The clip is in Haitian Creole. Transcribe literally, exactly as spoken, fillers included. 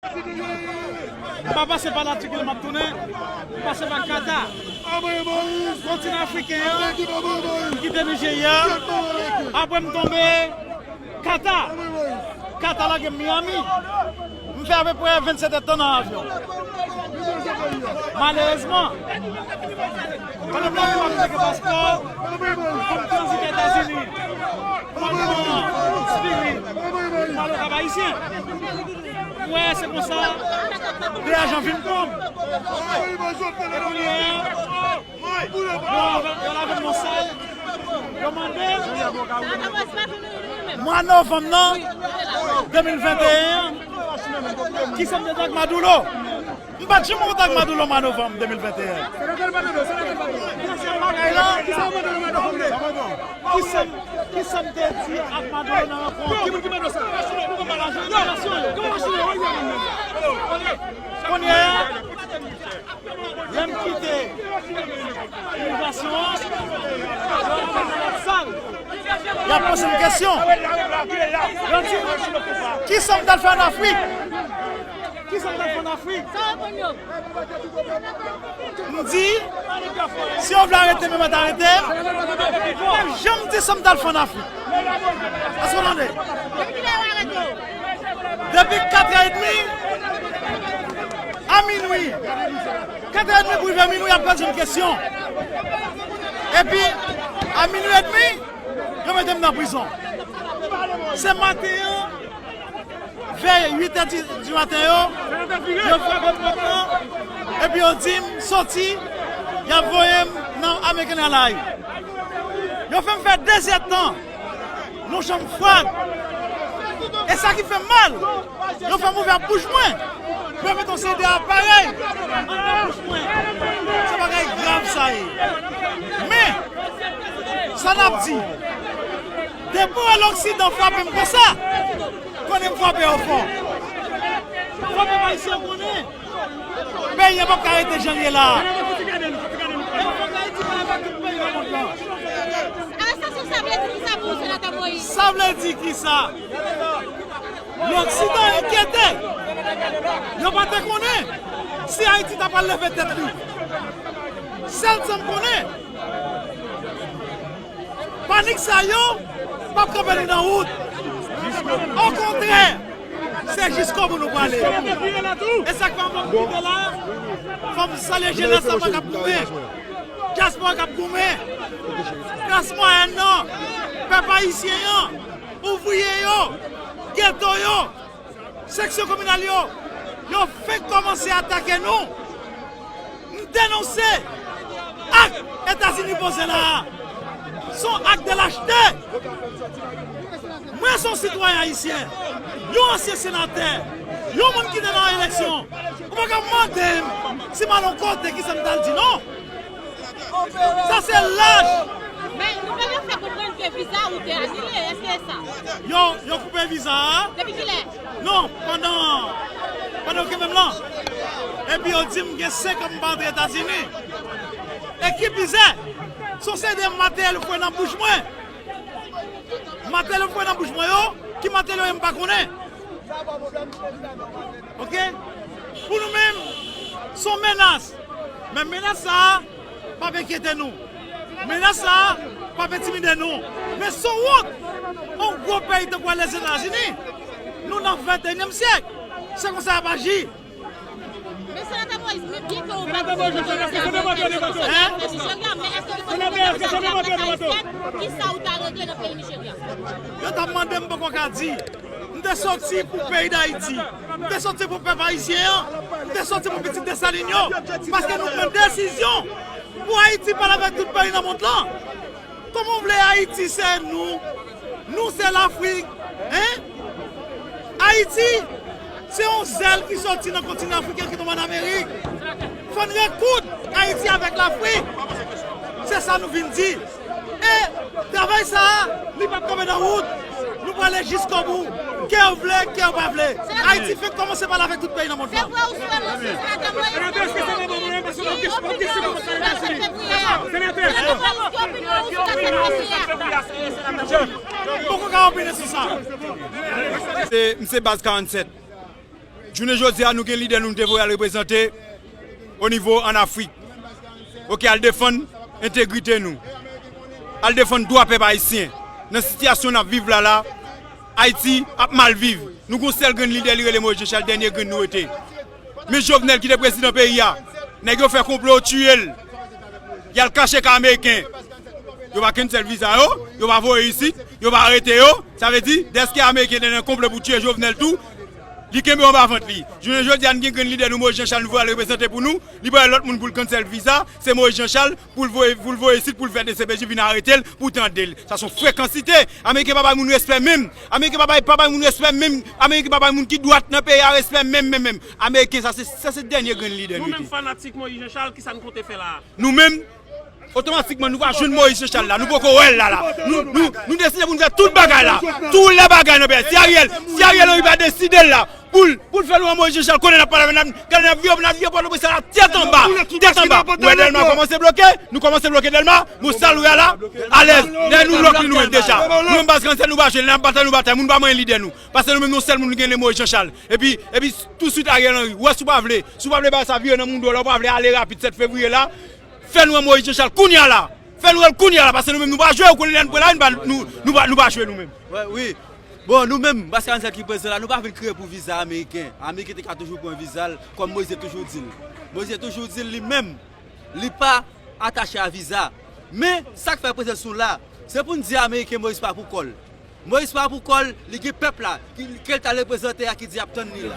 M pa pase pa Latik, m ap tounen, m pase pa Kata. Kontinan afriken an, m kite Nijerya. Apre m tonbe Kata. Kata lage m Miami. M fè apeprè vennsèt èdtan nan avyon. Malerezman, pandan m ap viv, m te gen paspò pou m tranzite Etazini. Mwen gen yon spirit, mwen gen yon Kap Ayisyen. Mwen, se konsa, de ajan vin pran m. E kounye a, yo lave, yo lave m nan sal, yo mande m. Mwa novanm nan, de mil venteyen, kisa m te di ak Maduro? M pa t janm kontak Maduro mwa novanm de mil venteyen. Kisa m, kisa m te di ak Maduro nan rankont? Kounye a, lè m kite imigrasyon an, y ap poze m kesyon. Yo di m, kisa m t al fè ann Afrik? Kisa m t al fè ann Afrik? M di, si yo vle arete m, yo mèt arete m. M pa janm di sa m t al fè ann Afrik. Èske w tande? Depi katrè edmi a minwi, katrè edmi pou rive minwi, y ap poze m kesyon. Epi, a minwi edmi, yo mete m nan prizon. Se maten an, vè uit è di, di maten yo, yo frape m pòt lan, epi yo di m soti, y ap voye m nan American Airlines. Yo fè m fè de zèdtan nan yon chanm fwad. E sa ki fè m mal, yo fè m ouvè bouch mwen pou yo mete yon seri de aparèy anndan bouch mwen. Se bagay grav sa ye. Men, sa n ap di, depi w wè Loksidan frape m konsa, konnen m frape yo fò. Fò pèp ayisyen konnen, peyi a p ap ka rete jan l ye la a. Arèstasyon sa vle di kisa pou ou, Senatè Moïse? Sa vle di kisa? Loksidan enkyete. Yo pa te konnen si Ayiti ta pral leve tèt li. Sèl sa m konnen, panik sa yo p ap kanpe nou nan wout. Okontrè, se jiskobou nou prale. E sa k fè anvan m kite la, fò m salye jenès la k ap goumen. Dyaspora k ap goumen. Klas mwayèn nan, pèp ayisyen an, ouvriye yo, geto yo, seksyon kominal yo, yo fenk kòmanse atake nou. M denonse ak Etazini poze la a. Se yon ak de lachte. Mwen se yon sitwayen ayisyen, yon ansyen senatè, yon moun ki te nan eleksyon. Ou pa ka mande m si m al yon kote kisa m t al di non. Sa se laj. Men nouvèl yo fè konprann ke viza ou te anile, èske e sa? Yo, yo koupe viza a. Depi kilè? Non, pandan, pandan yo kenbe m lan. Epi yo di m gen senk an m pa antre Etazini. E ki pizè, se yon seri de materyèl yo foure nan bouch mwen. Materyèl yo foure nan bouch mwen yo, ki materyèl yo ye m pa konnen. Oke? Pou nou menm, se yon menas. Men menas sa a p ap enkyete nou. Menas sa a p ap entimide nou. Men se yon wont, yon gwo peyi tankou Lèzetazini, nou nan venteyinyèm syèk, se konsa y ap aji. Men Senatè Moïse, men byen ke ou pa t vin nan peyi Nijerya, men èske ou te konn gen kontak avèk près ayisyèn? Kisa ou ta regle nan peyi Nijerya? Yo t ap mande m, m poko ka di. M te soti pou peyi Dayiti. M te soti pou pèp ayisyen an. M te soti pou pitit Desalin yo. Paske nou pran desizyon pou Ayiti pale avèk tout peyi nan mond lan. Kòman w vle Ayiti se nou? Nou se Lafrik. Hein? Ayiti se yon zèl ki soti nan kontinan afriken ki tonbe ann Amerik. Fò n rekoud Ayiti avèk Lafrik. Se sa nou vin di. E travay sa a, li p ap kanpe nan wout. Nou prale jiskobou. Ke w vle, ke w pa vle. Ayiti fenk kòmanse pale avèk tout peyi nan mond lan. Se vre ou sou emosyon, Senatè Moïse? Senatè, èske se pa bon, èske w ap gen, w ap gen sipò pou w pale Etazini? Senatè, ki opinyon ou sou katrè fevriye a? Poko ka opine sou sa. Se, m se baz karannsèt. Jounen jodi a, nou gen lidè nou, nou te voye al reprezante o nivo ann Afrik. Oke, al defann entegrite nou. Al defann dwa pèp ayisyen. Nan sitiyasyon n ap viv la la, Ayiti ap mal viv. Nou gon sèl grenn lidè, li rele Moïse Jean Charles, dènye grenn nou rete. Men Jovenel ki te prezidan peyi a, nèg yo fè konplo, yo tiye l. Y al kache kay ameriken. Yo pa cancel viza yo, yo pa voye isit, yo pa arete yo. Sa vle di, dèske ameriken te nan konplo pou tiye Jovenel tou, li kenbe yo anba vant li. Jounen jodi a, n gen grenn lidè nou, Moïse Jean Charles, nou voye al reprezante pou nou. Li pa lòt moun pou l cancel viza, se Moïse Jean Charles, pou l voye, pou l voye isit, pou l fè D C P J vin arete l, pou tande l. Sa se yon frekansite. Ameriken pa bay moun respè menm. Ameriken pa bay, pa bay moun respè menm. Ameriken pa bay moun ki dwat nan peyi a respè menm, menm, menm. Ameriken, sa se, sa se dènye grenn lidè nou menm, fanatik Moïse Jean Charles, ki sa n konte fè la a? Nou menm, otomatikman, nou va jwenn Moïse Jean Charles la. Nou poko wè l la, la. Nou, nou, nou deside pou nou fè tout bagay la. Tout lè bagay nan peyi. Si Ariel, si Ariel Henry pa deside l la, pou l, pou l fè nou an Moïse Jean Charles, konnen n ap pale avè n, n ap, gade n ap vye, n ap vye pou nou sa la, tèt anba, tèt anba. Ou wè Dèlma kòmanse bloke, nou kòmanse bloke Dèlma, bon, sa l wè a la, alèz. Lè nou lòk li nou menm deja. Nou menm baz Grandans, nou pa jwe, lè n ap batay, nou batay. Moun pa manyen lidè nou. Paske nou menm, nou sèl moun ki gen, le Moïse Jean Charles. Epi, epi, touswit Ariel Henry. Wè, si w pa vle, si w pa vle bagay sa vire nan moun dlo la, w pa vle ale rapid sèt fevriye la, fè nou an Moïse Jean Charles kounye a la. Fè nou an l kounye a la, paske nou menm, nou pa jwe, ou konnen lè n pran lari, nou pa, nou, nou pa, nou pa jwe nou menm. Wè, wi. Bon, nou menm, Baz Karannsenk ki prezan la, nou pa vin kriye pou viza ameriken. Ameriken te ka toujou pran viza l, kòm Moïse te toujou di l. Moïse te toujou di l, li menm, li pa atache a viza. Men, sa k fè prezans nou la, se pou n di ameriken Moïse pa pou kò l. Moïse pa pou kò l, li gen pèp la, ki, ke l t al reprezante a, ki di y ap tann li la.